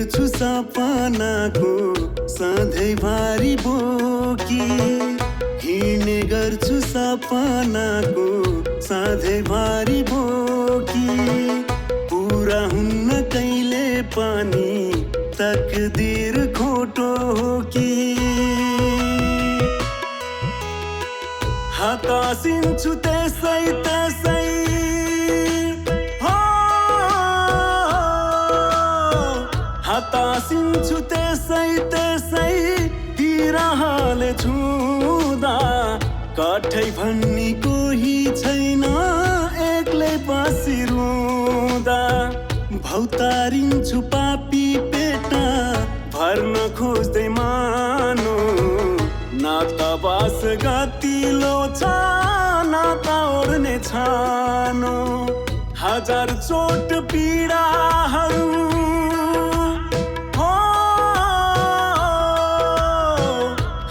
गर्छु सपनाको सधैँ भारी बोकी हिँड्ने गर्छु सपनाको सधैँ भारी बोकी पुरा हुन्न कहिले पनि तकदीर खोटो हो कि हतासिन्छु त्यसै त्यसै हतासिन्छु त्यसै त्यसै तिरहाले छुँदा कठै भन्ने कोही छैन एक्लै बसिरुँदा भौतारिन्छु पापी पेटा भर्न खोज्दै मानो न त बास गतिलो छ न त ओर्ने छानो हजार चोट पीडाहरू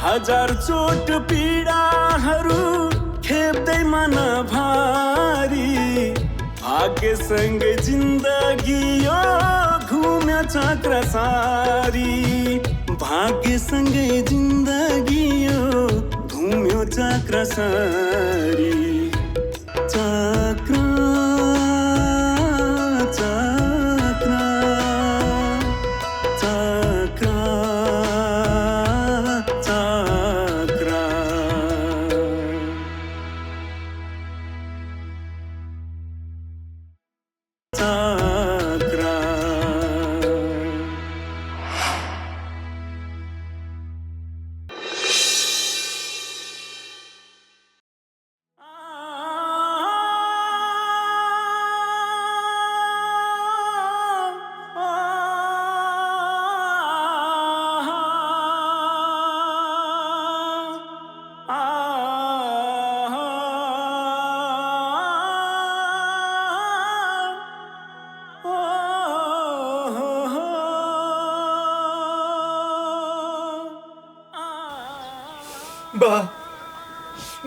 हजार चोट पीडाहरू खेप्दै मन भारी भाग्यसँगै जिन्दगी यो घुम्यो चक्र सारी भाग्यसँगै जिन्दगी यो घुम्यो चक्र सारी चक्र चक्र चक्र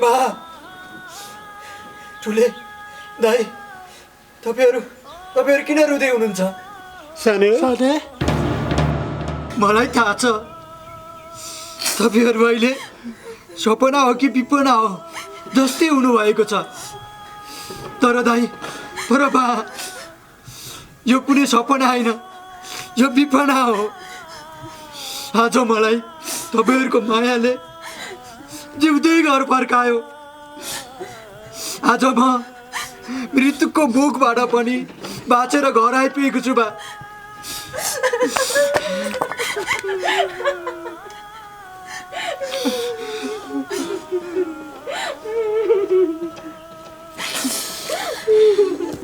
बा ठुले दाइ तपाईहरु किन रुँदै हुनुहुन्छ? साने मलाई थाहा छ तपाईहरु अहिले सपना हो कि विपना हो जस्तै हुनु भएको छ तर दाइ पर बा यो कुनै सपना हैन यो विपना हो आज मलाई तपाईहरुको मायाले जिउँदै घर फर्कायो आज म मृत्युको मुखबाट पनि बाँचेर घर आइपुगेको छु बा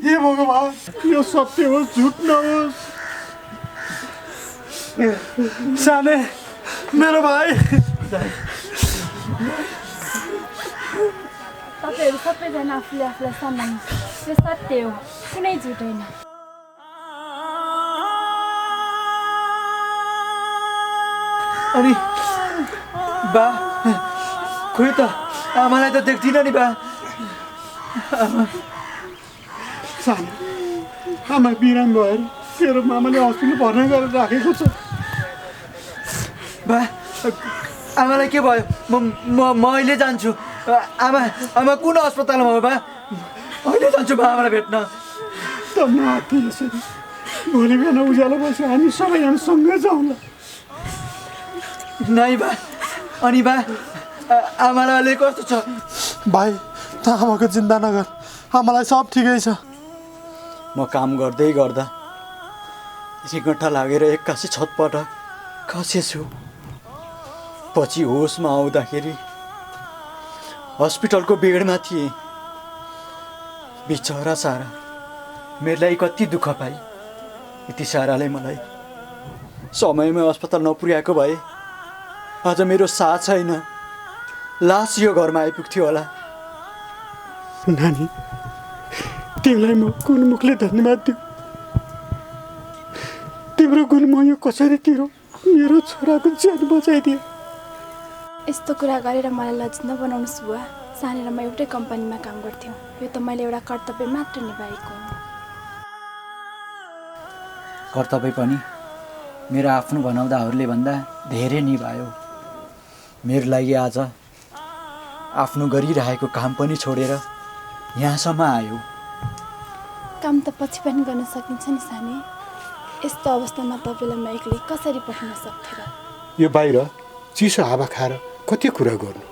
हे भगवान यो सत्य होस् झुट नहोस् साने मेरो भाइ तपाईहरु सबैजना आफूले आफूलाई सम्मान यो सत्य हो कुनै झुट होइन अनि बा खोइ त आमालाई त देख्दिन नि बा साने आमा बिराम भएर तेरो मामाले हस्पिटल भर्ना गरेर राखेको छ बा आमालाई के भयो म अहिले जान्छु आमा कुन अस्पतालमा हो बा अहिले जान्छु बा आमालाई भेट्न त नाति यसरी भोलि बिहान उज्यालो बसी हामी सबैजना सँगै जाउँला नाइ बा अनि बा आमालाई अहिले कस्तो छ भाइ त आमाको चिन्ता नगर आमालाई सब ठिकै छ म काम गर्दै गर्दा रिगटा लागेर एक्कासी छतबाट खसेछु पछि होसमा आउँदाखेरि हस्पिटलको बेडमा थिएँ बिचरा सारा मेरेलाई कति दुःख पाए यति साराले मलाई समयमै अस्पताल नपुर्याएको भए आज मेरो साथ छैन लास यो घरमा आइपुग्थ्यो होला नानी तिमीलाई म कुन मुखले धन्यवाद दिउँ तिम्रो गुण म यो कसरी तिरौँ मेरो छोराको ज्यान बचाइदिए यस्तो कुरा गरेर मलाई लज्जित नबनाउनुस् बुवा सानेर म एउटै कम्पनीमा काम गर्थ्यौँ यो त मैले एउटा कर्तव्य मात्र निभाएको कर्तव्य पनि मेरो आफ्नो भनाउँदाहरूले भन्दा धेरै निभायो। मेरो लागि आज आफ्नो गरिरहेको काम पनि छोडेर यहाँसम्म आयो। काम त पछि पनि गर्न सकिन्छ नि सानी। यस्तो अवस्थामा तपाईँलाई म एक्लै कसरी पठाउन सक्थेँ र? यो बाहिर चिसो हावा खाएर कति कुरा गर्नु,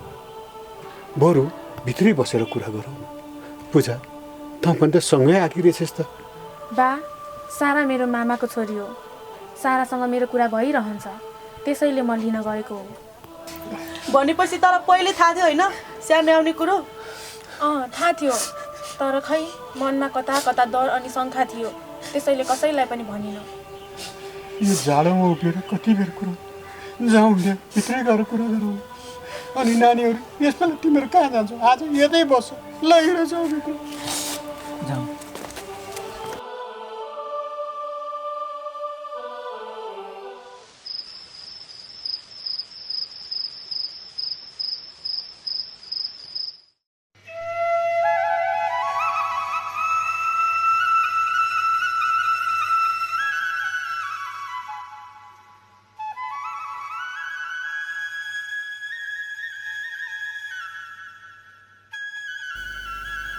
बरु भित्रै बसेर कुरा गरौँ। पूजा, तँ पनि त सँगै आएकी रहेछस् त। बा, सारा मेरो मामाको छोरी हो। सारासँग मेरो कुरा भइरहन्छ, त्यसैले म लिन गएको हो। भनेपछि तर पहिले थाहा थियो होइन सानो आउने कुरो? थाहा थियो, तर खै मनमा कता कता डर अनि शङ्का थियो, त्यसैले कसैलाई पनि भनिन। यो जाडोमा उभिएर कति बेर कुरा जाउँ, भित्रै गएर कुरा गरौँ। अनि नानीहरू यसपालि तिमीहरू कहाँ जान्छौ? आज यतै बस्छ, ल हिँड जाउँ भित्र। जाउँ।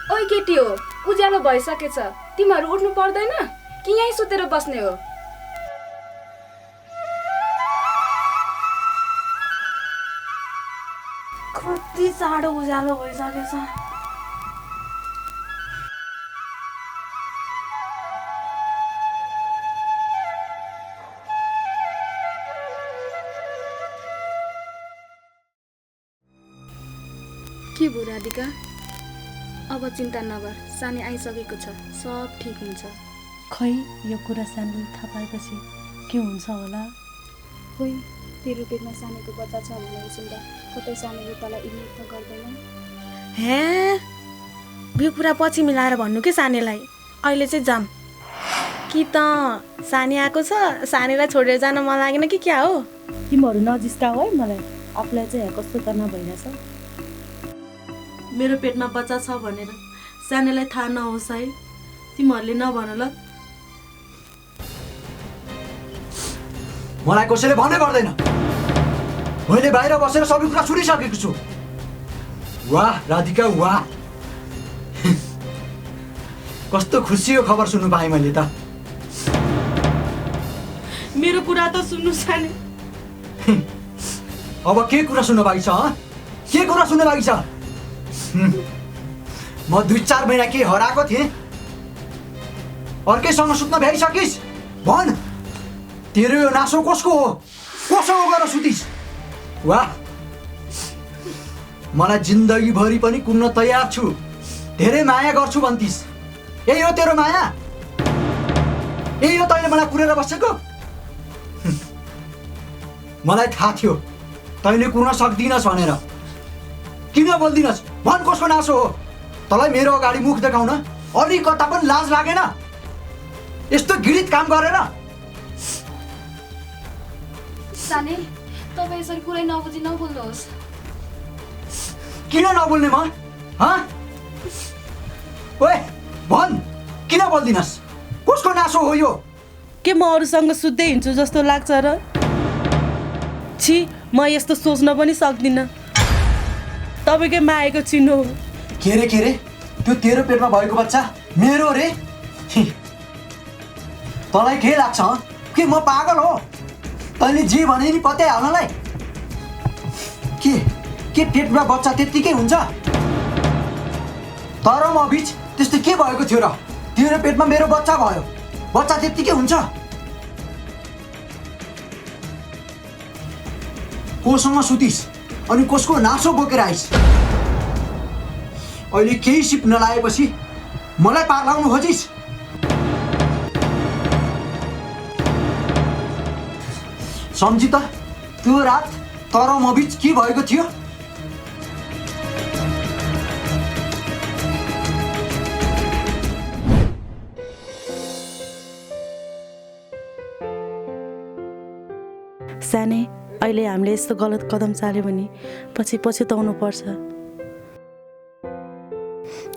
ओइ केटी हो, उज्यालो भइसकेछ। तिमीहरू उठ्नु पर्दैन कि यहीँ सुतेर बस्ने हो? कति चाँडो उज्यालो भइसकेछ। के भयो राधिका? अब चिन्ता नगर, सानी आइसकेको छ, सब ठिक हुन्छ। खै यो कुरा सानले थाहा पाएपछि के हुन्छ होला? खोइ, तेरो पेटमा सानीको बच्चा छ भनेर सुन्दा कतै सानीले तँलाई इग्नोर त गर्दैन? हे, यो कुरा पछि मिलाएर भन्नु के सानीलाई। अहिले चाहिँ जाम कि त सानी आएको छ, सानीलाई छोडेर जान मन लागेन कि क्या हो? तिमीहरू नजिस्काऊ है मलाई, आफूलाई चाहिँ कस्तो तनाव भइरहेछ। मेरो पेटमा बच्चा छ भनेर सानीलाई थाहा नहोस् है, तिमीहरूले नभन ल। मलाई कसैले भन्नै पर्दैन। मैले बाहिर बसेर सबै कुरा सुनिसकेको छु। वाह राधिका, वाह। कस्तो खुसी हो खबर सुन्नु पाएँ मैले त। मेरो कुरा त सुन्नु सानी। अब के कुरा सुन्नु बाँकी छ? के कुरा सुन्नु बाँकी छ? म 2-4 महिना के हराएको थिएँ? अर्कैसँग सुत्न भ्याइसकिस्? भन, तेरो यो नासो कसको हो? कोसँग गएर सुतिस्? वाह, मलाई जिन्दगीभरि पनि कुर्न तयार छु। धेरै माया गर्छु भन्थिस्, यही हो तेरो माया? यही हो तैँले मलाई कुरेर बसेको? मलाई थाहा थियो तैँले कुर्न सक्दिनस् भनेर। किन बोल्दिनस्? भन, कसको नासो हो? तँलाई मेरो अगाडि मुख देखाउन अलिकता पनि लाज लागेन? यस्तो घृणित काम गरेर? सानी, तपाईँ यसरी कुरै नबुझी नबोल्नुहोस्। किन नबोल्ने म? ओए भन, किन बोल्दिनस्? कसको नासो हो यो? के म अरूसँग सुत्दै हिँड्छु जस्तो लाग्छ र? छि, म यस्तो सोच्न पनि सक्दिनँ। तपाईँकै मायाको चिन्ह हो। के रे? त्यो तेरो पेटमा भएको बच्चा मेरो रे? तँलाई के लाग्छ? के म पागल हो? तैँले जे भने नि पत्याइहाल्नलाई? के पेटमा बच्चा त्यत्तिकै हुन्छ? तर म बिच त्यस्तो के भएको थियो र? तेरो पेटमा मेरो बच्चा भयो, बच्चा त्यत्तिकै हुन्छ? कोसँग सुतिस् अनि कसको नासो बोकेर आइस्? अहिले केही सिप नलाएपछि मलाई पार लाउनु खोजिस्? सम्झी त त्यो रात तर म बिच के भएको थियो? सानै, अहिले हामीले यस्तो गलत कदम चाल्यो भने पछि पछुताउनु पर्छ।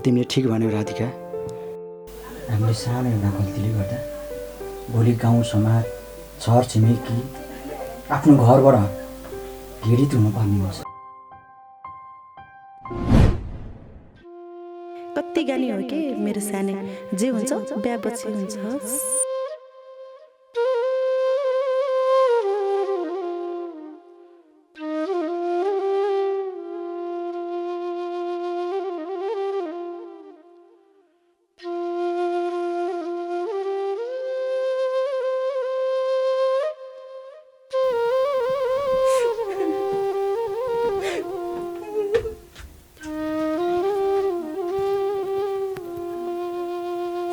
तिमीले ठिक भन्यौ राधिका। हामीले सानो एउटा गल्तीले गर्दा भोलि गाउँ समाज छर छिमेकी आफ्नो घरबाट पीडित हुनुपर्ने हुन्छ। कति गानी हो कि मेरो सानो, जे हुन्छ बिहापछि हुन्छ।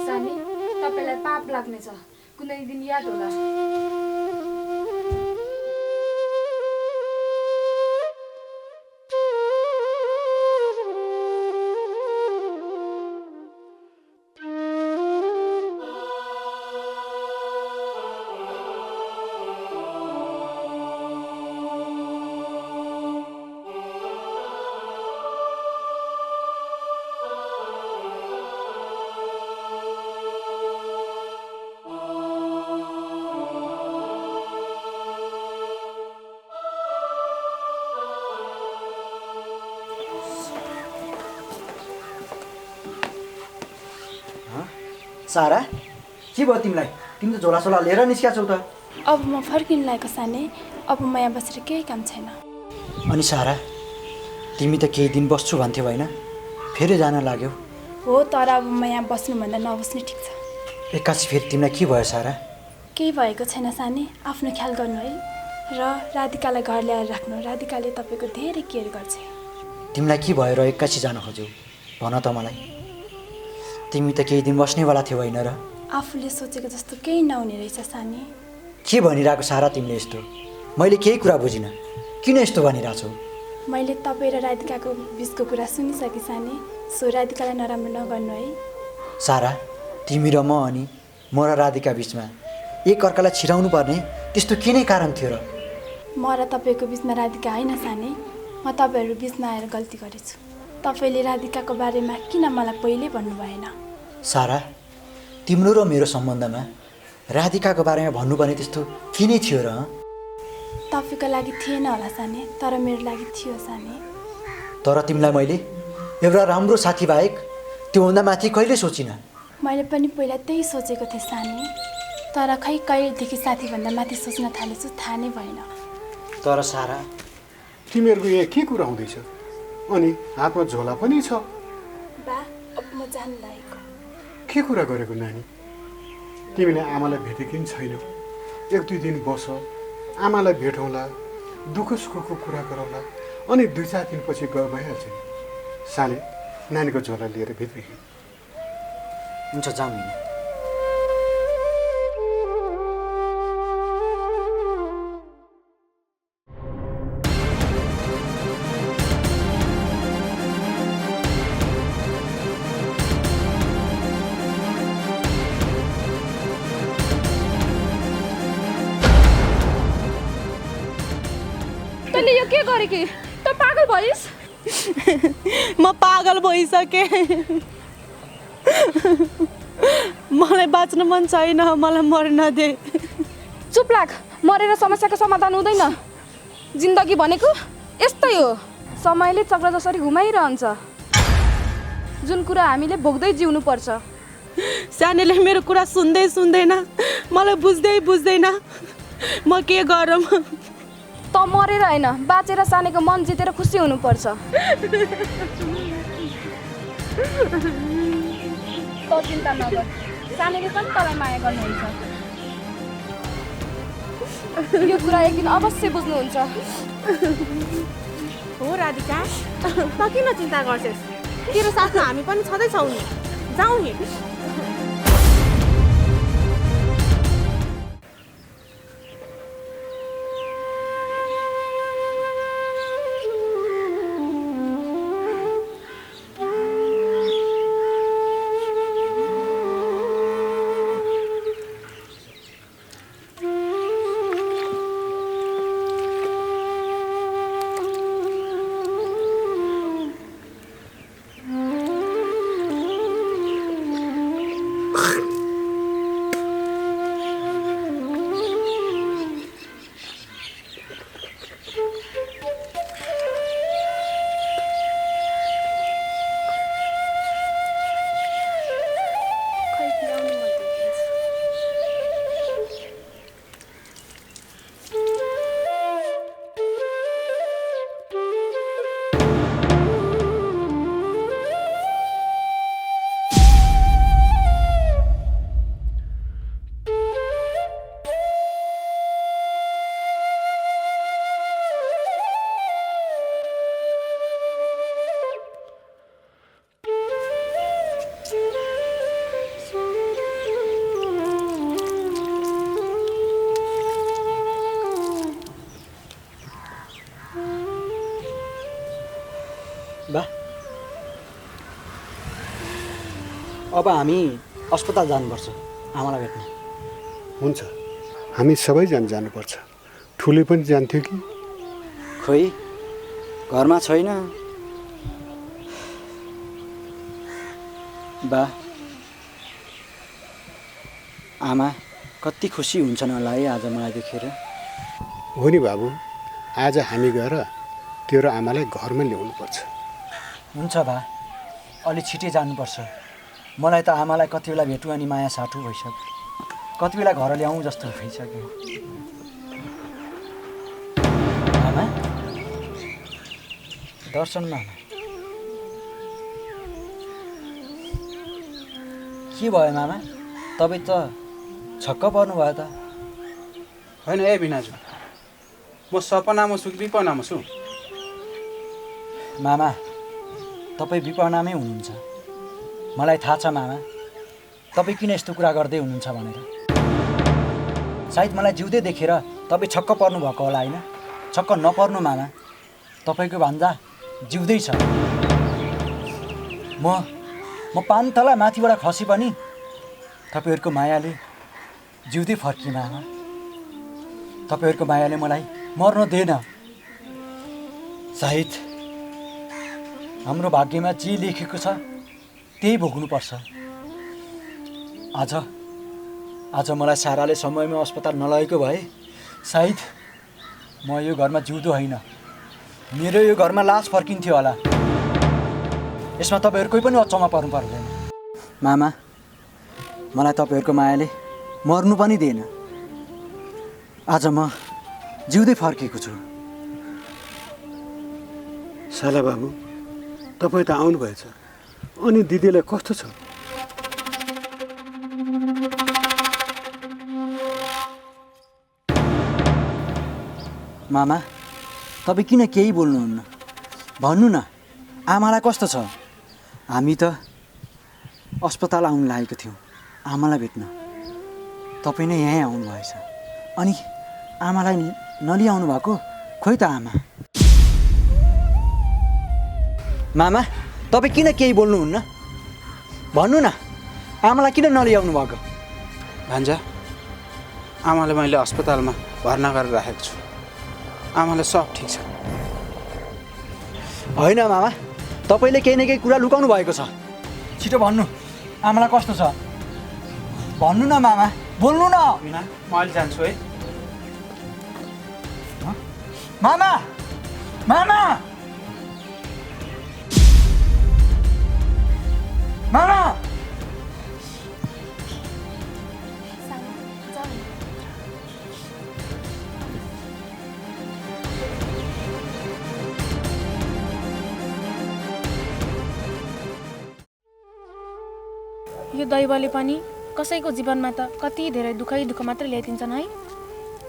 सानी, तपाईँलाई पाप लाग्नेछ, कुनै दिन याद होला। सारा, के भयो तिमीलाई? तिमी त झोलासोला लिएर निस्किया छौ त। अब म फर्किन लागेको साने, अब म यहाँ बसेर केही काम छैन। अनि सारा, तिमी त केही दिन बस्छु भन्थ्यौ होइन, फेरि जान लाग्यौ। हो, तर अब म यहाँ बस्नुभन्दा नबस्ने ठिक छ। एक्कासी फेरि तिमीलाई के भयो सारा? केही भएको छैन साने, आफ्नो ख्याल गर्नु है। र राधिकालाई घर ल्याएर राख्नु, राधिकाले तपाईँको धेरै केयर गर्छ। तिमीलाई के भयो र एक्कासी जान खोज्यौ? भन त मलाई। तिमी त केही दिन बस्नेवाला थियौ होइन र? आफूले सोचेको जस्तो केही नहुने रहेछ सानी। के भनिरहेको सारा तिमीले यस्तो? मैले केही कुरा बुझिनँ, किन यस्तो भनिरहेको छौ? मैले तपाईँ र राधिकाको बिचको कुरा सुनिसकेँ सानी, सो राधिकालाई नराम्रो नगर्नु है। सारा, तिमी र म अनि म र राधिका बिचमा एक अर्कालाई छिराउनु पर्ने त्यस्तो के नै कारण थियो र? म र तपाईँको बिचमा राधिका होइन सानी, म तपाईँहरू बिचमा आएर गल्ती गरेछु। तपाईँले राधिकाको बारेमा किन मलाई पहिल्यै भन्नु भएन? सारा, तिम्रो र मेरो सम्बन्धमा राधिकाको बारेमा भन्नुपर्ने त्यस्तो के नै थियो र? तपाईँको लागि थिएन होला सानी, तर मेरो लागि थियो सानी। तर तिमीलाई मैले एउटा राम्रो साथीबाहेक त्योभन्दा माथि कहिले सोचिनँ। मैले पनि पहिला त्यही सोचेको थिएँ सानी, तर खै कहिलेदेखि साथीभन्दा माथि सोच्न थालेछु थाहा नै भएन। तर सारा, तिमीहरूको यहाँ के कुरा हुँदैछ? अनि हातमा झोला पनि छ। बा, अब म जान लागेको। के कुरा गरेको नानी? तिमीले आमालाई भेटेकी पनि छैनौ। एक दुई दिन बस, आमालाई भेटौँला, दुःख सुखको कुरा गरौँला, अनि 2-4 दिनपछि गएर भइहाल्छ नि। साले, नानीको झोला लिएर भित्र हिँड। हुन्छ, जाउँ नि। तैँले यो के गरे कि? त पागल भइस्? म पागल भइसकेँ। मलाई बाँच्न मन छैन, मलाई मर्न दे। चुप लाग, मरेर समस्याको समाधान हुँदैन। जिन्दगी भनेको यस्तै हो, समयले चक्र जसरी घुमाइरहन्छ। जुन कुरा हामीले भोग्दै जिउनुपर्छ। सानीले मेरो कुरा सुन्दैन, मलाई बुझ्दैन। म के गरौँ? त मरेर होइन, बाँचेर सानीको मन जितेर खुसी हुनुपर्छ। त चिन्ता नगर, सानीले पनि तँलाई माया गर्नुहुन्छ। यो कुरा एक दिन अवश्य बुझ्नुहुन्छ। हो राधिका, त किन चिन्ता गर्छस्? तेरो साथमा हामी पनि छँदैछौँ नि, जाउँ नि। अब हामी अस्पताल जानुपर्छ आमालाई भेट्न। हुन्छ, हामी सबैजना जानुपर्छ। ठुले पनि जान्थ्यो कि? खोइ घरमा छैन। बा आमा कति खुसी हुन्छन् होला है आज मलाई देखेर। हो नि बाबु, आज हामी गएर तेरो आमालाई घरमा ल्याउनुपर्छ। हुन्छ बा, अलि छिटै जानुपर्छ। मलाई त आमालाई कति बेला भेटु अनि माया साटु भइसक्यो। कति बेला घर ल्याउँ जस्तो भइसक्यो। आमा दर्शनमा आमा के भयो मामा? तपाईँ त छक्क पर्नुभयो त। होइन ए बिनाजु, म सपनामा छु कि विपनामा छु? मामा तपाईँ विपनामै हुनुहुन्छ। मलाई थाहा छ मामा, तपाईँ किन यस्तो कुरा गर्दै हुनुहुन्छ भनेर। सायद मलाई जिउँदै देखेर तपाईँ छक्क पर्नुभएको होला होइन? छक्क नपर्नु मामा, तपाईँको भान्जा जिउँदै छ। म पान्थला माथिबाट खसी पनि तपाईँहरूको मायाले जिउँदै फर्किएँ मामा। तपाईँहरूको मायाले मलाई मर्न दिएन। सायद हाम्रो भाग्यमा जे लेखेको छ त्यही भोग्नुपर्छ। आज मलाई साराले समयमा अस्पताल नलगेको भए सायद म यो घरमा जिउँदो होइन, मेरो यो घरमा लास फर्किन्थ्यो होला। यसमा तपाईँहरूकै पनि अचम्म पर्नु पर्दैन। मामा मलाई तपाईँहरूको मायाले मर्नु पनि दिएन। आज म जिउँदै फर्केको छु। साला बाबु, तपाईँ त आउनुभएछ, अनि दिदीलाई कस्तो छ? मामा तपाईँ किन केही बोल्नुहुन्न? भन्नु न, आमालाई कस्तो छ? हामी त अस्पताल आउनु लागेको थियौँ आमालाई भेट्न। तपाईँ नै यहीँ आउनुभएछ अनि आमालाई नलिआउनु भएको? खोइ त आमा। मामा तपाईँ किन केही बोल्नुहुन्न? भन्नु न, आमालाई किन नलिआउनु भएको? भान्जा, आमालाई मैले अस्पतालमा भर्ना गरेर राखेको छु। आमालाई सब ठिक छ। होइन मामा, तपाईँले केही न केही कुरा लुकाउनु भएको छ। छिटो भन्नु, आमालाई कस्तो छ? भन्नु न मामा, बोल्नु न। बिना म अहिले जान्छु है। मामा मामा मामा यो दैवले पनि कसैको जीवनमा त कति धेरै दुःख मात्रै ल्याइदिन्छन् है।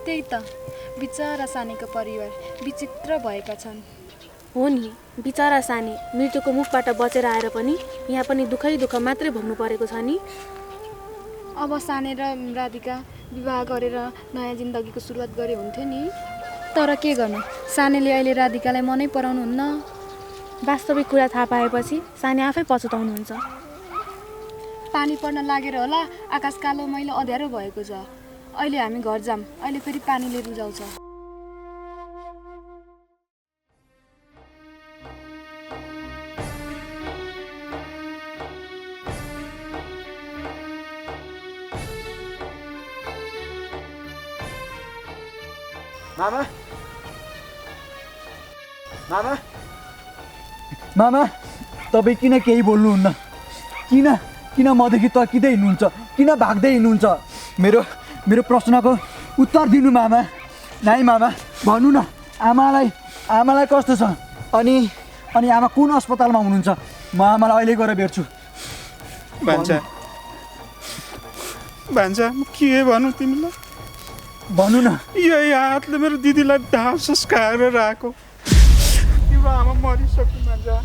त्यही त, बिचरा सानीको परिवार विचित्र भएका छन्। हो नि, बिचरा सानी मृत्युको मुखबाट बचेर आएर पनि यहाँ पनि दुःख मात्रै भोग्नु परेको छ नि। अब सानी र राधिका विवाह गरेर नयाँ जिन्दगीको सुरुवात गरे हुन्थ्यो नि। तर के गर्नु, सानीले अहिले राधिकालाई मनै पराउनुहुन्न। वास्तविक कुरा थाहा पाएपछि सानी आफै पछुताउनुहुन्छ। पानी पर्न लागेर होला आकाश कालो मैलो अँध्यारो भएको छ। अहिले हामी घर जाम, अहिले फेरि पानीले रुजाउँछ। मामा मामा मामा तपाईँ किन केही बोल्नुहुन्न? किन मदेखि तर्किँदै हिँड्नुहुन्छ? किन भाग्दै हिँड्नुहुन्छ? मेरो प्रश्नको उत्तर दिनु मामा। नाइ मामा भन्नु न, आमालाई कस्तो छ? अनि आमा कुन अस्पतालमा हुनुहुन्छ? म आमालाई अहिले गएर भेट्छु। भान्जा म के भनौँ तिमीलाई? भन्नु न। यही हातले मेरो दिदीलाई दाह संस्कार राखेको। तिम्रो आमा मरिसक्यो भान्जा।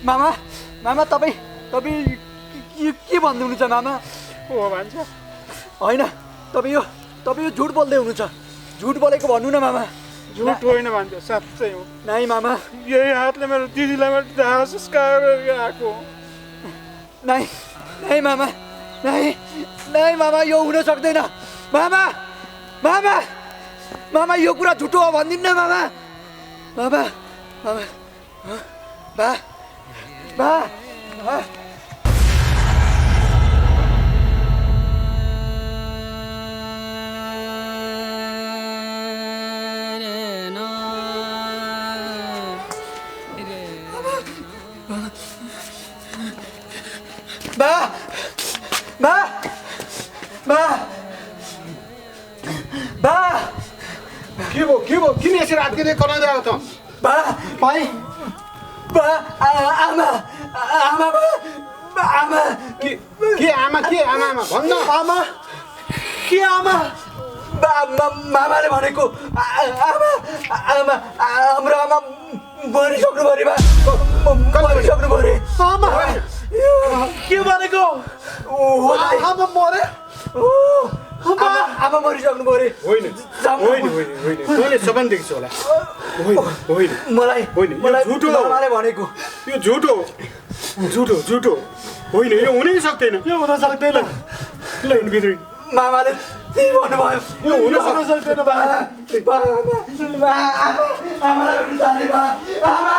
मामा तपाईँ के भन्दै हुनुहुन्छ मामा? हो भान्जा। होइन, तपाईँ यो झुट बोल्दै हुनुहुन्छ। झुट बोलेको भन्नु न मामा। झुट होइन भान्जा, साँच्चै हो। नाइ मामा, यही हातले मेरो दिदीलाई दाह संस्कार राखेको। नाइ नाइ मामा नाइ नाइ मामा यो हुन सक्दैन मामा मामा मामा यो कुरा झुटो हो भनिदिनु न मामा मामा मामा बा बा बा बा बा बा बा के भयो किन यसरी रातकिने कराउँदै आयो त बा भाइ बा आमा आमा आमा के आमा भन्न आमा के आमा मामाले भनेको आमा आमा हाम्रो आमा मरिसक्नु पऱ्यो बा मरिसक्नु पऱ्यो आमा के भनेको आमा मरे आमा मरिसक्नु पऱ्यो होइन तैँले सपन देख्छु होला होइन मलाई झुटो मामाले भनेको यो झुटो होइन यो हुनै सक्दैन यो हुन सक्दैन ल भित्र मामाले त्यही भन्नुभयो यो हुन सक्दैन आमालाई आमा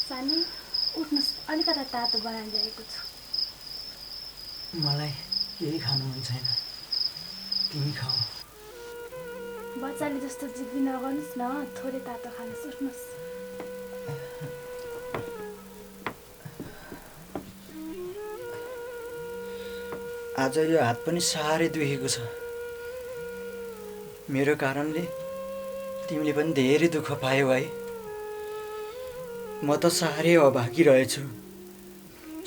सानी उठ्नुहोस् अलिकता तातो बनाएर ल्याएको छु मलाई केही खानु मन छैन तिमी खाऊ बच्चाले जस्तो जिद्दी नगर्नुहोस् न थोरै तातो खानुहोस् उठ्नुहोस् आज यो हात पनि साह्रै दुखेको छ मेरो कारणले तिमीले पनि धेरै दुःख पायौ है म त साह्रै अभागी रहेछु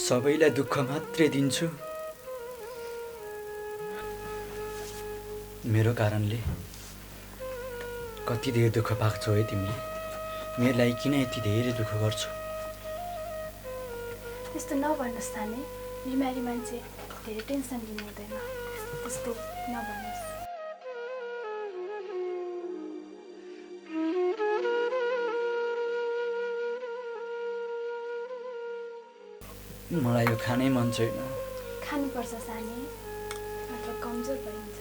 सबैलाई दुःख मात्रै दिन्छु मेरो कारणले कति धेरै दुःख पाक्छौ है तिमीले मेरो लागि किन यति धेरै दुःख गर्छौ त्यस्तो नभन्नुहोस् ताने बिमारी मान्छे धेरै टेन्सन लिनु हुँदैन त्यस्तो नभन्नुहोस् मलाई यो खानै मन छैन खानुपर्छ सानी नत्र कमजोर भइन्छ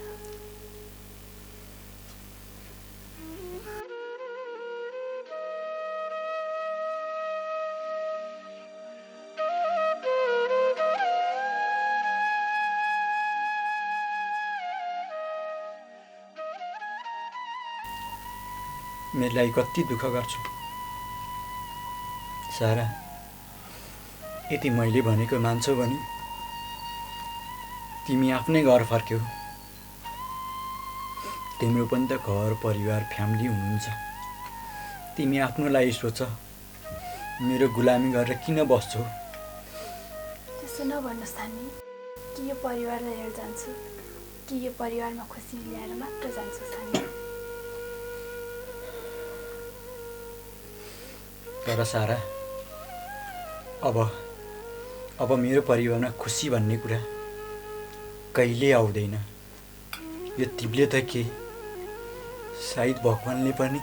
मेरो लागि कति दुःख गर्छु सारा यति मैले भनेको मान्छौ भने तिमी आफ्नै घर फर्क्यौ तिम्रो पनि त घर परिवार फ्यामिली हुनुहुन्छ तिमी आफ्नो लागि सोच मेरो गुलामी गरेर किन बस्छौ त्यस्तो नभन्नुहोस् तानी कि यो परिवारलाई लिएर जान्छु कि यो परिवारमा खुसी ल्याएर मात्र जान्छु सानी तर सारा अब मेरो परिवारमा खुसी भन्ने कुरा कहिले आउँदैन यो तिमीले त के सायद भगवान्ले पनि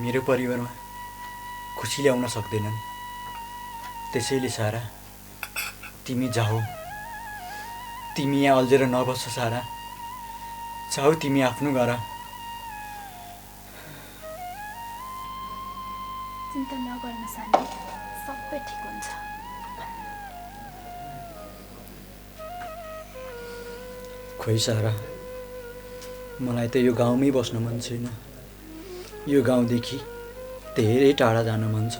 मेरो परिवारमा खुसी ल्याउन सक्दैनन् त्यसैले सारा तिमी जाऊ तिमी यहाँ अल्झेर नबस सारा जाऊ तिमी आफ्नो घर चिन्ता नगर्नु सानी सबै ठिक हुन्छ खोइ सारा मलाई त यो गाउँमै बस्न मन छैन यो गाउँदेखि धेरै टाढा जान मन छ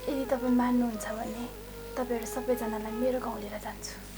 यदि तपाईँ मान्नुहुन्छ भने तपाईँहरू सबैजनालाई मेरो गाउँ लिएर जान्छु